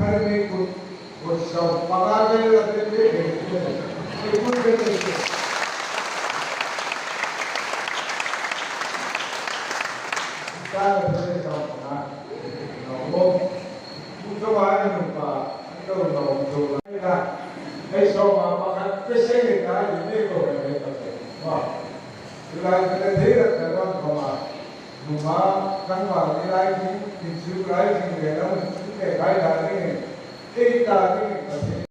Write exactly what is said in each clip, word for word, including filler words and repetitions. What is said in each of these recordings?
Kut, kut sawm panga vel la te te te te. Ei kut vel te te. Ta la te sawm panga. No, no. Kut sawm a ni pa, an lo no, so la. Ei sawm a pakhat te se ni ta, ni ko ka ni ta se. Wa. Tulai te te te la ka wan ko ma. Numa, kan wa ni lai ding, tin chu lai ding le lam, chu te kai da ding, ei ta ding, Pathien.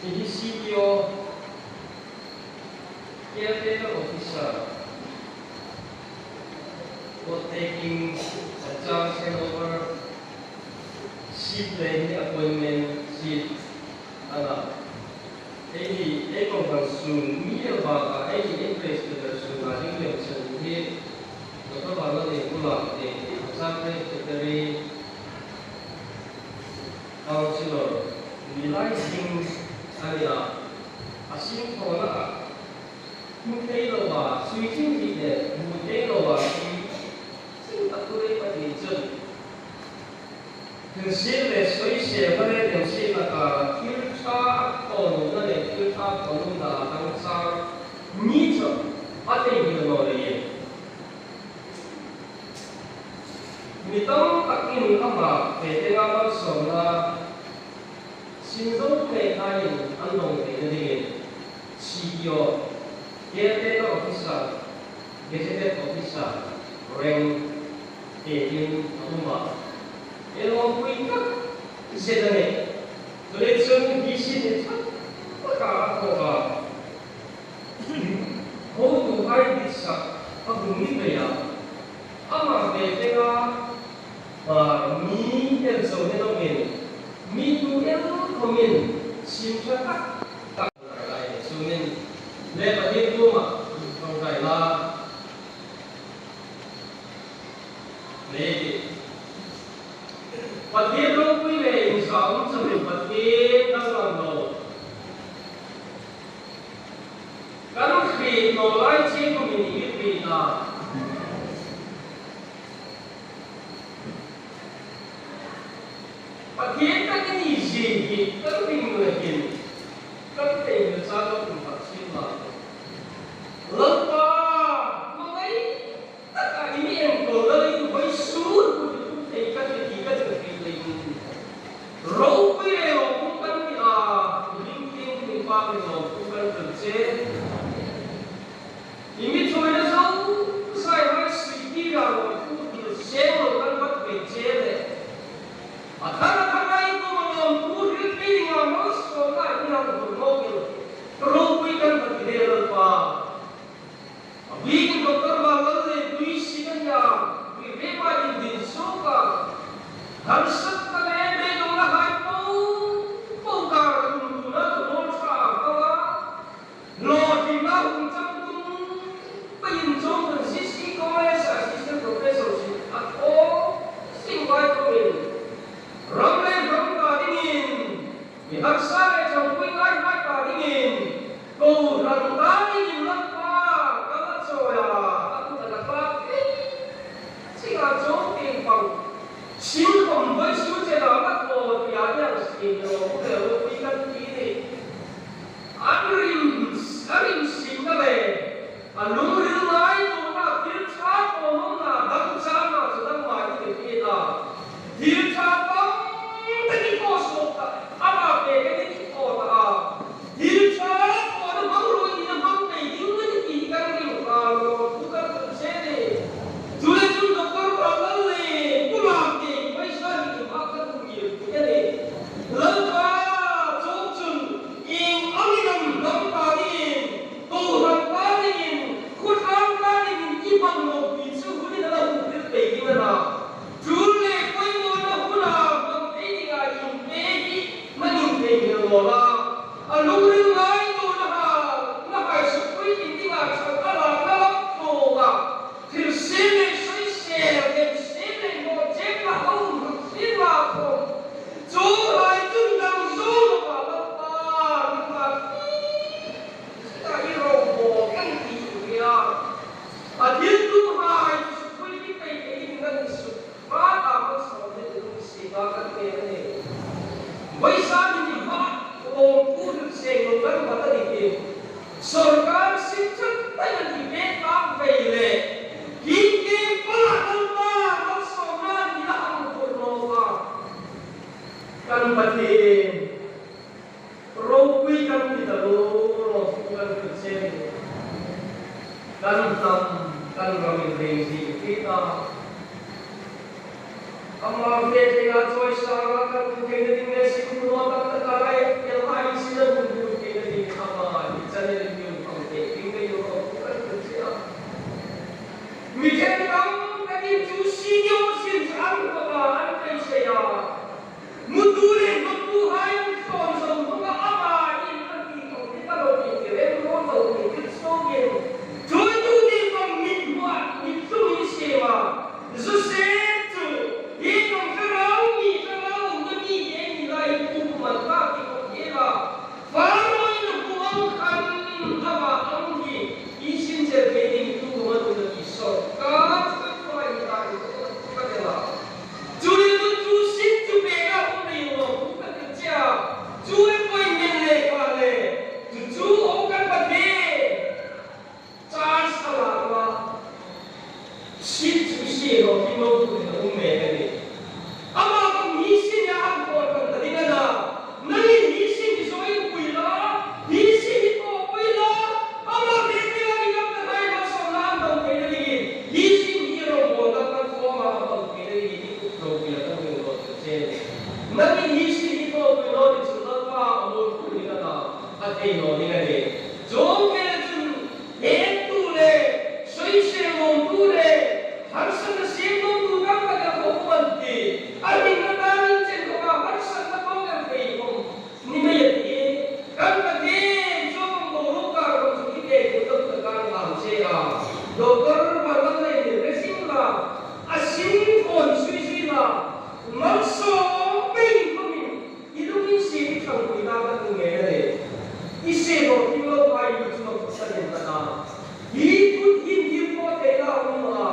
Hi hi C D O, Caretaker Officer, oath taking, a charge handover sheet le hi appointment sheet a na. Ei hi, ei kohran sung mi el baka, ei hi ei presbyter sunga ding lem chen hi, Doctor Vanlalien Kulakte, a chang presbytery councillor, mi lai ding a ni a, a sin thawna a, hmu thei lo a, sui chin hi le, hmu thei lo a, sin tak tu rei pa ti chun. Thil sir le soi se ma le thil sir na ka thil ṭha thaw nuomna le thil ṭha thaw nuomna dang chang mi chu a theinghil naw leiin. Mi tam takin ama Betenga malsawmna sin zo hle khain an dawng theina dingin C D O, Caretaker Officer, Gazetted Officer, rank, tekin a um a. Ei lawmpui tak zet a nih. Chuleiin chun hi sin hi ṭha taka a thaw a. Hotuhai ditsak a hung ni pei a. Ama Betenga, a, mi el zo ni loin, mi tu el khawmin sin ṭha tak tak lai lai. Chuongin le Pathien kuoma ṭawngṭai la. Nei ti. Pathien ropui le inzaum chun Pathien dang lam lo. Kan hriet naw lai che kumin i hriet a. Pathien tak i ni zie hi kan ring le hin kan theinghil chang lo tum tak sin la. Lalpa, hmangai taka i mi enkawl Lal i vawisûn kut i tum thei ka ti ti ka ti thei leiin. Ropui le lawmum kan ti a, i hming tieng dingin Pathien lawmum kan hril che. I mi ṭhuoina zo, saihai sui ti la lawmum hril seng lo kan vat ve che le. A thar a thar a i kuoma lawmum hril pei dinga malsawmna i hang hril nawk el. Ropui kan vat ve Lalpa. A bikin Doctor Vanlalien Tuising a nia, mi ve ma in din suok a. Harsatna le beidongna hai po po kara tum tumna chu hmawl ṭha a hmang a. Lawmum hril hung chang tum peiin John Francis College Assistant Professor sin a thaw sing vai khawmin ram le ram ta dingin, mi harsa le ṭhangpui ngaihai ta dingin, kohran ta dingin Lalpa ka la chawi a, a kut a la tlak thei chinga chawk tieng pang. Sin khawm vawisûn chena la thaw tia hieng sin lo, le ropui kan ti ni. An rim, a rim simna le a lungril ngaituona, thil ṭha thaw nuomna dang changa chu nangma i mi hriet a. Thil ṭha tam tak i thaw suok ta, ama pêk a ni ti thaw ta a. Thil ṭha thawna hmang ruoi tina hmang pei ding a ni ti kan ring a, lawmum kan hril che ni. Chuleiin chun Doctor Vanlalien Kulakte paisa ni ma ka tum ngir ti ka ni. Lalpa, chuongchun ieng angin am dam ta dingin, kohran ta dingin, khuo ṭha Pathien, ropui kan ti ta lo, ropui kan ti che. Kan hnam, kan ram inrei zing ti ta. Ama fe te a chawisanga kan hung theina ding le, singkung naw tak tak a ei, ei hai sin a hung hmu theina ding ama hi channel mi hung pang te ding le, ropui kan ti che a. Mi ṭhenkhat tak in chu senior sin an hmang a, an beisei a. Hmutu le hmutuhai an thawn zo hnunga ama hin a ti khawm hi ka lo ti ti rem ro zo ti ti sawkin. Ṭhuoitu ni khawm mit hmuah, mit tlungin siem a. Joseph chu, hi khawm thlarau mi, thlarau umna mi hi ei ni lai, tu man ka ti khawm hi la. Pharaoin a hmu ang khan ama ang hi, i sin zel thei ding tu man u na ti sawk. Ka chu ka ṭhuoi ta i tu ka ti la. Chu le chu, chu sin chu pek a um rei lo, ka ti che a. Chu appointment le ka le, chu chu o kan pa te. Charge a la ma. Sin chu sin lo, ki mo tu le um me ka ni. Ama khawm hi sin a ang ko kan ta ding a na. Nangin hi sin hi zo in pui la, hi sin hi ko pui la, ama ve ve a ni lam ta hai ma so la an dong ke na ding in. Hi sin hi ro mo la kan ko ma an dong ke na ding in, i kut lo pui la kan ding lo che. Nangin hi sin hi ko pui lo ni chu la pa a mo tu ni ka ta. A thei lo ni ka ni. Zo ke chun, hettu le, soisel lawmtu le, harsatna siem lawmtu kan pa ka ko man ti. A ring na ta ning chen ko ka harsatna ko kan thei ko. Ni mai a ti. Kan pa ti, zo ko ko ro ka ko chu ki te ko ta ka kan am che a. Doctor Varman le ni resim la. A sin ko ni sui si la. Mal so pe ko ni. I lunginsiet i ṭhangpui la ka tu ngei a ni. I se lo ti lo pa i chu ma sa nen ka ta. Hi kut hin hi po te la um a.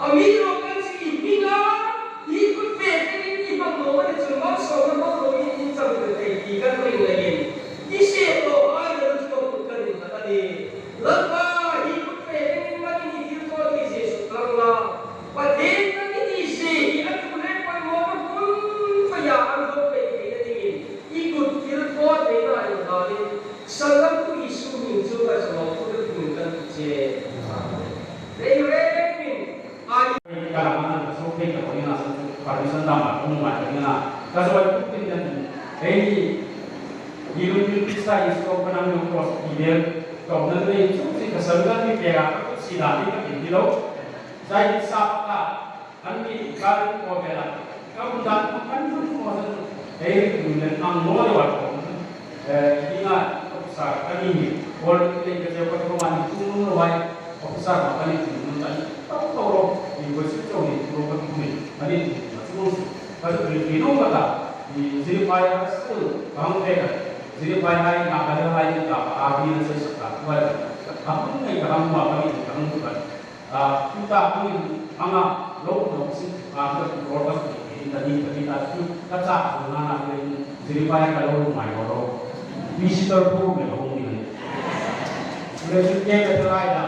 Amiruokchu i hminga, hi kut fe te in i hmang lo a ni chun malsawmna hmang lo in in chang ve thei ti kan ring leiin. I se lo ai lo chu ma kut kan in ka ta ni. Lalpa, hi kut fe te in nangin i thil thaw ti Jesu tlang la. Pathien kan i ti zie hi a tu le pawimawna hun phaia an lo pe theina dingin i kut thil thaw theina inhlalin, Salvatu Isu hming chu ka chawk thu ding kan ti che. Rei rengin ai ka ram an ka chawk thei ka pawimawna san chu permission dam a hung ngai ka ni a. Ka chawk thu ding kan ti. Ei ni, ni lungthim Krista Isu ka nang lo cross ti vel. Ka umna nei chu si ka Salvatu mi pera ka kut si dan ni ka ti lo. Zai sa ka An mi kan ko bela. Ka um dan ko kan um ko san. Ei, um nen ang no le wat ko. Eh, ina ko sa ka ni. Ko le ka je ko ko ma ni tu no wai. Ko sa ma ka ni tu no tan. Ko ko ro. Ni ko si ko ni ko ko ni. Ani tu ma tu. Ka tu ni no ma ta. Ni ziri pai ha sa. Ka hang pe ka. Ziri pai hai na ka le hai ni ka. A bi na sa sa ka. Wai. Ka hang nei ka hang ma ka ni ka hang tu ka. A, tuta hmangin hmanga lo lo si, a, ka tu rol ka tu ti ta ni, ta ni ta tu, ka cha tu na na ni, ziri pa ka lo mai lo. Visitor bu me lo ni. Le chu ke ka ta lai da,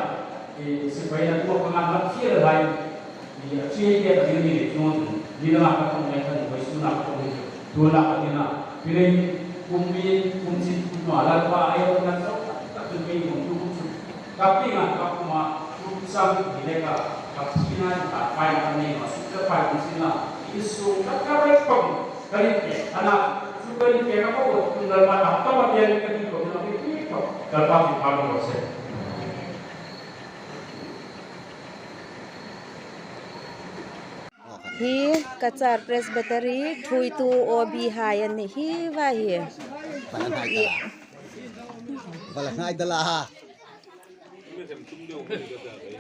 e, sipai na tu ka ma na ti le lai. Ni a chi ke ta ni ni tu, ni na ka tu me ka tu, su na ka tu ni. Tuna ka tina, pileng, kum mi, kum si, kum ma, Lalpa, ai, o, na, so, ka tu mi, kum tu, kum su. Ka pi nga, ka kuma, kum sa, mi le ka, ka pi na, ka pai na, ka ne, ma, su, ka pai, kum si na, i su, ka, ka bai, kum, ka ri, ke, ana, su, ka ri, ke, ka, ko, kum, Lalpa, ka, ka, ma, ke, ka, ri, ko, na, ke, ke, ko, Lalpa, ki, pa, ko, se. Hi Cachar Presbytery thuoitu O B hai an nih hi va hi. Bala ngai dala. Bala ngai dala.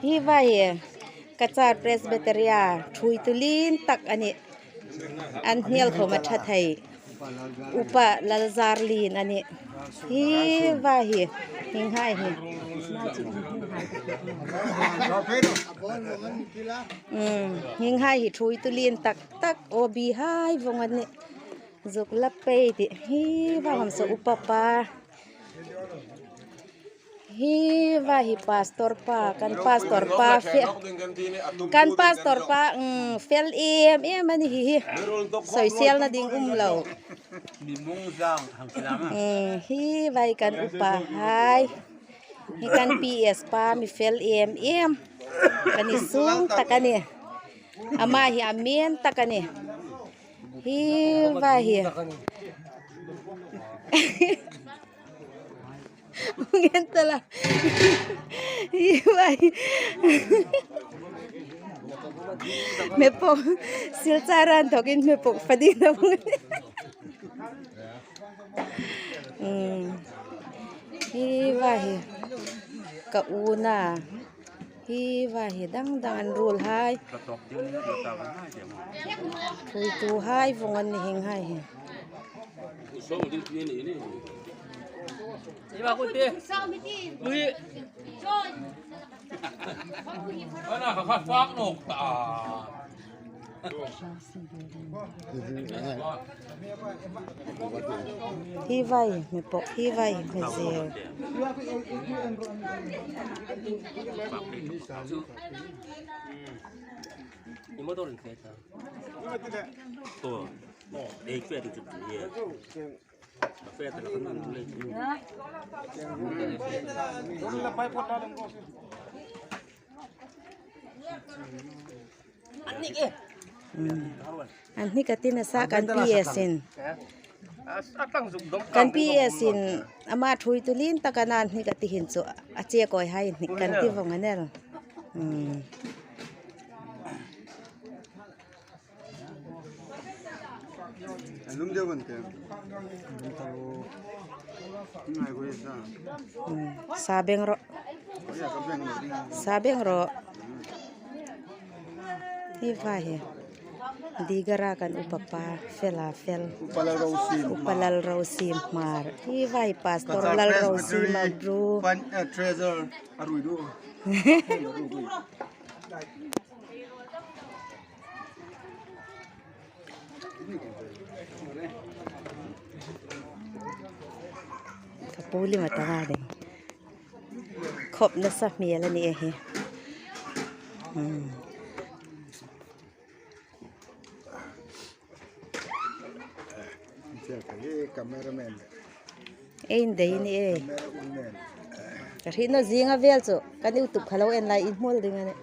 Hi va hi. Cachar Presbytery a thuoitu lien tak a nih. An hnial khawm a ṭha thei. Upa Lalzarlien a nih. Hi va hi. Hienghai hi. Um, hienghai hi thuoitu lien tak tak O B hai vawng a nih. Zuk la pei ti. Hi va hamsa upa pa. Hi va hi pastor pa, kan pastor pa fe-, kan pastor pa, mm, fel em em a ni hi hi. Soiselna ding um lo. Mm, hi va hi kan upa hai. Hi kan P S pa mi fel em em. Kan insung tak a nih. Ama hi a men tak a nih. Hi va hi. Ngen ta la. Hi va hi. Mepok. Silchar a inthokin mepok fadin a. Mm. Hi va hi. Ka u na. Hi va hi dang dang an ruol hai. Thuoitu hai vong an ni hieng hai hi. Hi va hi, mepok hi va hi, mezer. Mm. An hnik a ti nasa kan P S in. Kan P S in ama thuoitu lien tak a na an hnik a ti hin chu a che kawihai hnik kan ti vong a nih. Mm. An lum deu an ti. Ngai ko sa. Mm. Sa beng ro. Sa beng ro. Hi va hi. Digara kan upa pa, fel a fel. Upa Lalrosiem. Upa Lalrosiem Hmar. Hi va hi Pastor Lalrosiem Abru. Pan, eh, treasure a ruoi du. Ka pu lima ta va ding. Khop nasa hmel a ni e hi. Hmm. Cameraman. Ei, dei ni e. Ka hrietna zinga vel chu kan YouTube kha lo en lai in hmuol ding a nih.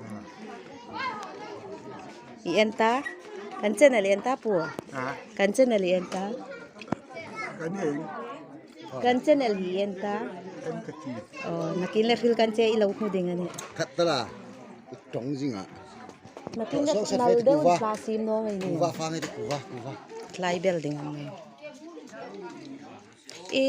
I en ta? Kan channel i en ta, Pu? Ha? Kan channel i en ta? Kan en. Kan channel hi i en ta? Kan ka ti. Oh, nakin le hril kan che i lo hmu ding a nih. Khat ta la. Tong zinga. Nakin le nal deu tla siem naw ngai ni. Kuva fa ngai kuva, kuva. Tlai bel ding a nih. E,